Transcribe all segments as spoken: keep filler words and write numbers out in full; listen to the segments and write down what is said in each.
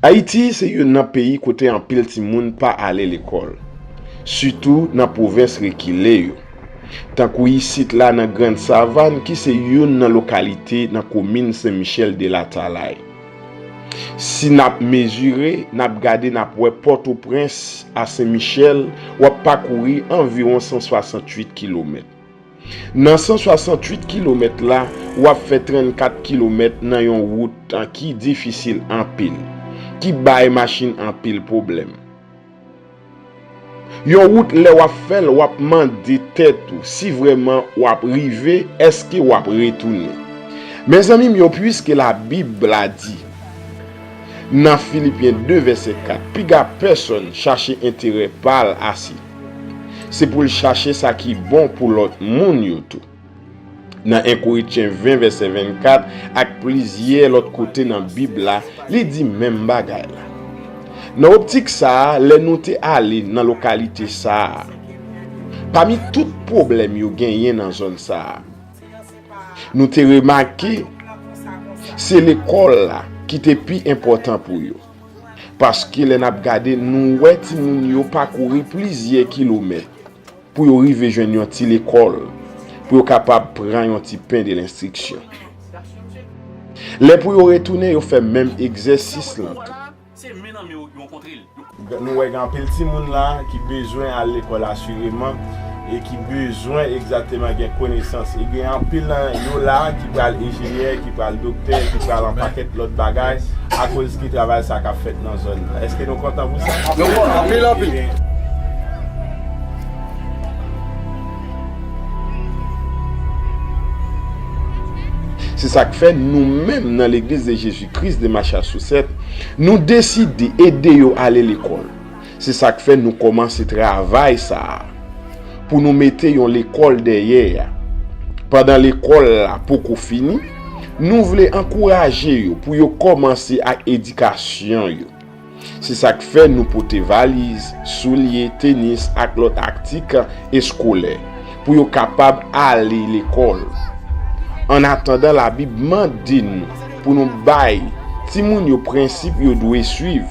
Ayiti se youn nan peyi kote anpil timoun pa ale lekòl, sitou nan pwovens rekile yo, tankou isit la nan Grann Savann ki se youn nan lokalite nan komin Sen Michèl de Latalay. Si n ap mezire, n ap gade, n ap wè Pòtoprens a Sen Michèl, w ap pakouri anviwon san swasanntuit kilomèt. Nan san swasanntuit kilomèt la, w ap fè trannkat kilomèt nan yon wout ki difisil anpil, ki bay machin anpil pwoblèm. Yon wout lè w ap fè l, w ap mande tèt ou si vrèman w ap rive, èske w ap retounen. Mezanmi m yo, piske Labib la di, nan Filipyen de vèsè kat, piga pèsonn chache enterè pa l ase. Se pou l chache sa ki bon pou lòt moun yo tou. Nan en Korentyen ven vèsè vennkat ak plizyè lòt kote nan Bib la, li di menm bagay la. Nan optik sa a, lè nou te ale nan lokalite sa a, pami tout pwoblèm yo genyen nan zòn sa a, nou te remake se lekòl la ki te pi enpòtan pou yo. Paske lè n ap gade, nou wè timoun yo pakouri plizyè kilomèt pou yo rive jwenn yon ti lekòl, pou yo kapab pran yon ti pen de lenstriksyon. Lè pou yo retounen, yo fè menm egzèsis lan tou. Nou wè gen anpil timoun la ki bezwen al lekòl asireman e ki bezwen egzakteman gen konesans. E gen anpil nan yo la ki pral enjenyè, ki pral doktè, ki pral yon pakèt lòt bagay akoz ki travay sa k ap fèt nan zòn nan. Èske nou kontan pou sa? Nou kontan, anpil, anpil. Ebyen, se sa k fè nou menm nan Legliz de Jezi Kris de Machasouset, nou deside ede yo ale lekòl. Se sa k fè nou kòmanse travay sa a, pou nou mete yon lekòl dèyè a. Pandan lekòl la poko fini, nou vle ankouraje yo pou yo kòmanse ak edikasyon yo. Se sa k fè nou pote valiz, soulye, tenis ak lòt aktik eskolè pou yo kapab ale lekòl. Annatandan, Labib mande nou pou nou bay timoun yo prensip yo dwe swiv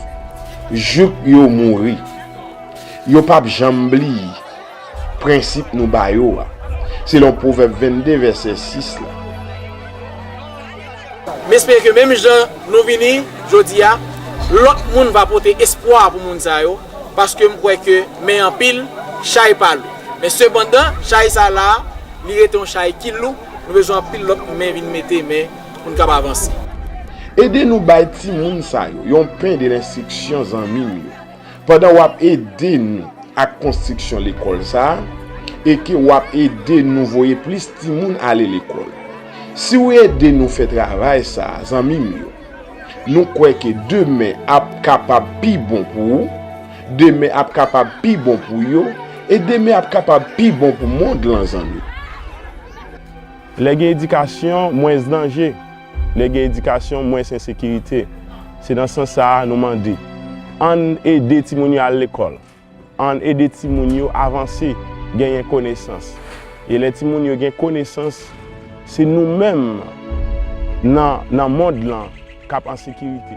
jouk yo mouri. Yo p ap janm bliye prensip nou ba yo a, selon Pwovèb vennde vèsè sis la. M espere ke menm jan nou vini jodi a, lòt moun va pote espwa pou moun sa yo, paske m kwè ke men anpil, chay pa lou. Men sepandan, chay sa la, li rete yon chay ki lou, nou bezwen anpil lòt men vin mete men pou n kapab avanse. Ede nou bay timoun sa yo yon pen de lenstriksyon, zanmi m yo, pandan w ap ede nou ak konstriksyon lekòl sa a e ke w ap ede nou voye plis timoun ale lekòl. Si w ede nou fè travay sa a, zanmi m yo, nou kwè ke demen ap kapab pi bon pou ou, demen ap kapab pi bon pou yo, e demen ap kapab pi bon pou mond lan, zanmi. Lè gen edikasyon, mwens danje. Lè gen edikasyon, mwens ensekirite. Se nan sans sa a nou mande, ann ede timoun yo al lekòl. Ann ede timoun yo avanse, genyen konesans. E lè timoun yo gen konesans, se nou menm nan, nan mond lan k ap an sekirite.